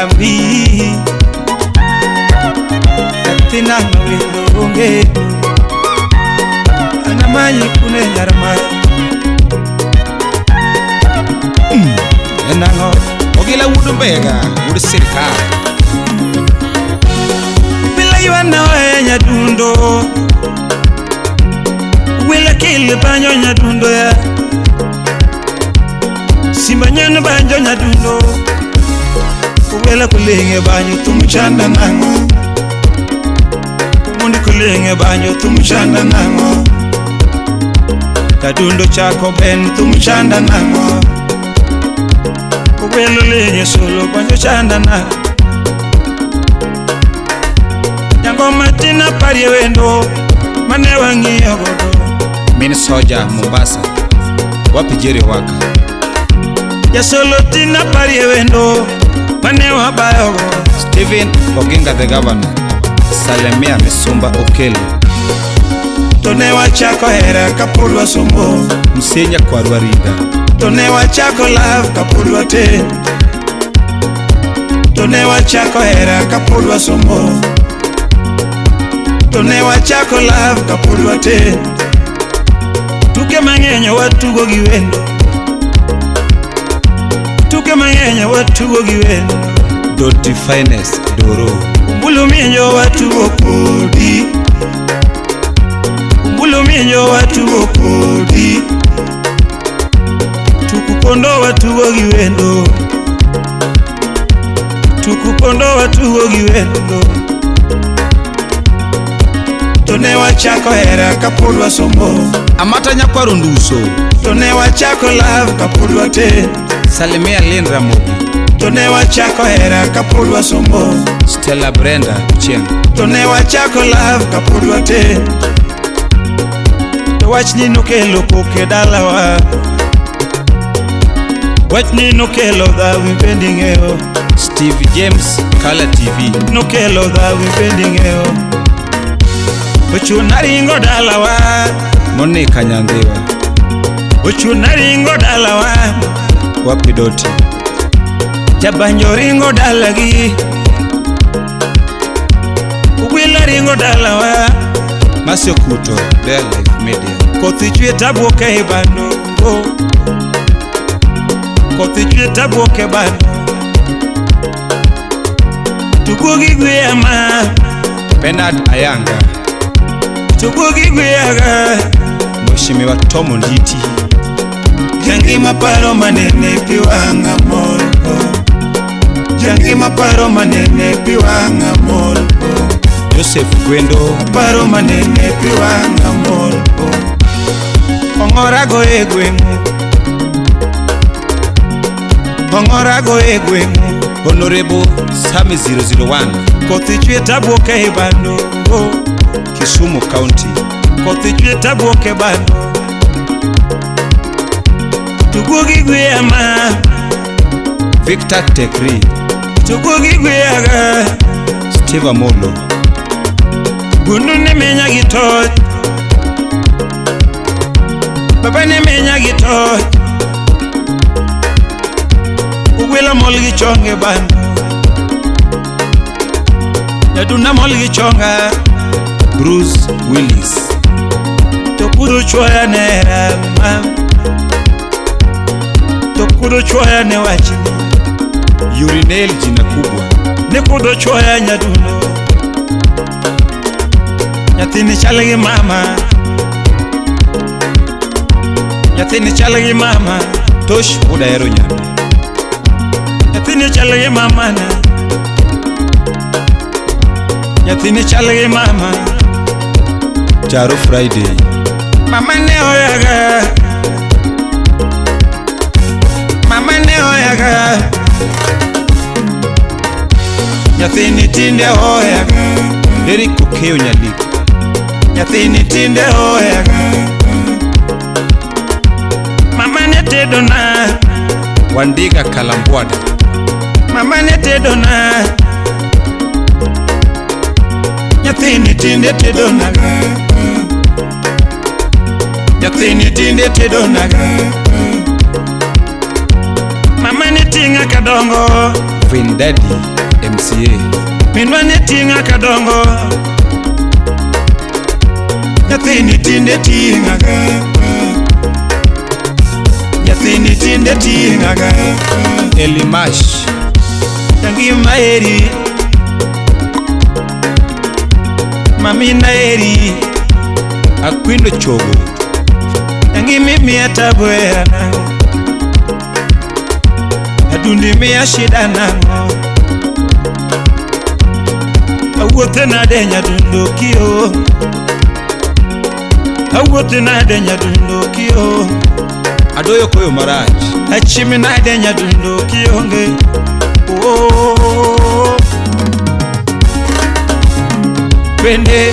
kambi. Nyathina wendo onge. Anamanyi kune nyarma. Enang'o? Ogila wuod Mbega, wuod sirkal. Bila ywana we nyadundo. Wila kil banyo nyadundo ya. Simba nyen banjo nyadundo. Wila kulinge banyo tumuchanda nang'o. Mundi kulinge banyo tumuchanda nang'o. Kadundo chako ben tumuchanda nang'o. Welo lenye solo banjo chanda na. Nyangoma tina parie wendo mane wang'iyo godo. Min soja Mombasa, wapi Jerry Waka? Jasolo tina parie wendo mane wabayo godo. Stephen Oginga the governor, Salemia Misumba Okelo. To ne wachako hera kapod wasomo. Msenya kwarwa Rida. To ne wachako love kapod watin. To ne wachako hera kapod wasomo. To ne wachako love kapod watin. Tuke mang'eny watugo gi wendo. Tuke mang'eny watugo gi wendo. Doti Finest Doro. Ombulu minyo watugo kodi. Ombulu minyo watugo kodi. Tuku kondo watugo gi wendo. Tuku kondo watugo gi wendo. To ne wachako hera kapod wasomo. Amata nyakwaro Nduso. To ne wachako love kapod watin. Salimia Lynn Ramogi. To ne wachako hera kapod wasomo. Stella Brenda Ochieng. To ne wachako love kapod watin. To wachni nokelo koko e dalawa. Wachni nokelo dhawi bende ing'eyo. Steve James Kala TV. Nokelo dhawi bende ing'eyo. Ochuna ringo dalawa. Monica Nyandhiwa. Ochuna ringo dalawa. Wapi Doti? Jabanjo ringo dalagi. Ugwila ringo dalawa. Masio Kuto, Dear Life Media. Kothi chwe tabuok e bando. Kothi chwe tabuok e bando. Tugo gi gweya ma. Bernard Ayanga. Tugo gi gweya ga. Mheshimiwa Tom Onditi. Jangima paro manene pi wang'a mol. Jangima paro manene pi wang'a mol. Joseph Gwendo. Paro manene pi wang'a mol. Ong'ora go e gweng'u. Ong'ora go e gweng'u. Honorable Sami 001. Kothi chwe tabuok e bando. Kisumu County. Kothi chwe tabuok e bando. Tugo gi gweya ma. Victor Tekri. Tugo gi gweya ga. Steve Amolo. Gundu ne menya gi toch. Baba ne menya gi toch. Ugwela mol gi chonge bando. Nyadunda mol gi chonga. Bruce Willis. To kudho chwoya ne rama. To kudho chwoya ne wachni. Urinel jina kubwa. Ne kudho chwoya nyadundo. Nyathini chal gi mama. Nyathini chal gi mama. Tosh wuod Ahero nyande. Nyathini chal gi mama na. Nyathini chal gi mama. Jaro Friday. Mama ne oyaga. Mama ne oyaga. Nyathini tinde oyaga. Eric Okeyo Nyalik. Nyathini tinde oyaga. Mama ne tedona. Wandiga Kalambwada. Mama ne tedona. Nyathini tinde tedona. Nyathini tinde tedona. Mama ne tinga kadongo. Vin Daddy. MCA. Minwa ne ting'a kadongo. Nyathini tinde ting'a ga. Nyathini tinde ting'a ga. Elimash. Jangima eri. Mamina eri. Akwindo Chogo. Jangimi miya tabu era nang'o. Adundi miya shida nang'o. Awuothe nade nyadundo kio. Awuothe nade nyadundo kio. Adoyo koyo marach. Achimi nade nyadundo kionge. Oh. Bende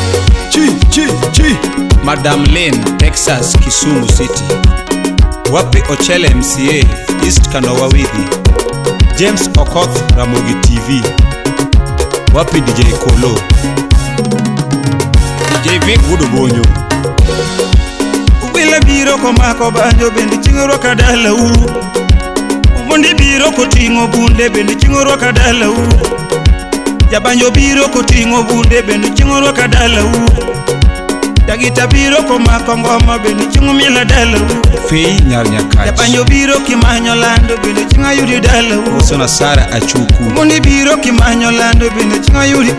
Chi chi chi. Madam Lane, Texas, Kisumu City. Wapi Ochele MCA, East Kanowawidhi. James Okoth, Ramogi TV. Wapi DJ Kolo. DJ Vic Wudo Bonyo. Wila biro komako banjo bende chieng' rwaka dalau. Omondi biro koting'o bunde bende chieng' rwaka dalau. Jabanjo biro koting'o bunde bende chieng' rwaka dalau. Jagita biro komako ngoma bende chieng' miela dalau. Fei Nyar Nyakach. Jabanjo biro kimanyo lando bende chieng' ayudi dalau. Usona Sara Achuku. Omondi biro kimanyo lando bende chieng' ayudi.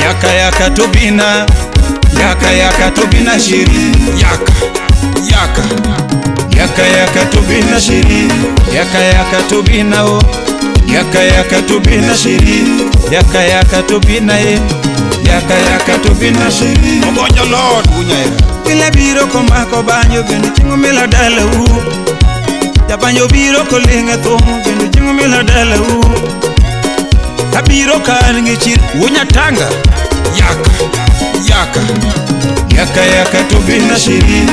Yaka yaka tobina. Yaka yaka tobina shiri. Yaka yaka. Yaka yaka tobina shiri. Yaka yaka tobina o. Yaka yaka tobina shiri. Yaka yaka tobina e. Yaka yaka tobina shiri. Ogonyo Lord Unyaera. Wila biro komako banjo bende chieng' mila dalau. Jabanjo biro koling'e thum bende chieng' mila dalau. Abiro ka an gi chir Wunyatanga. Yaka yaka. Yaka yaka tobina shiri.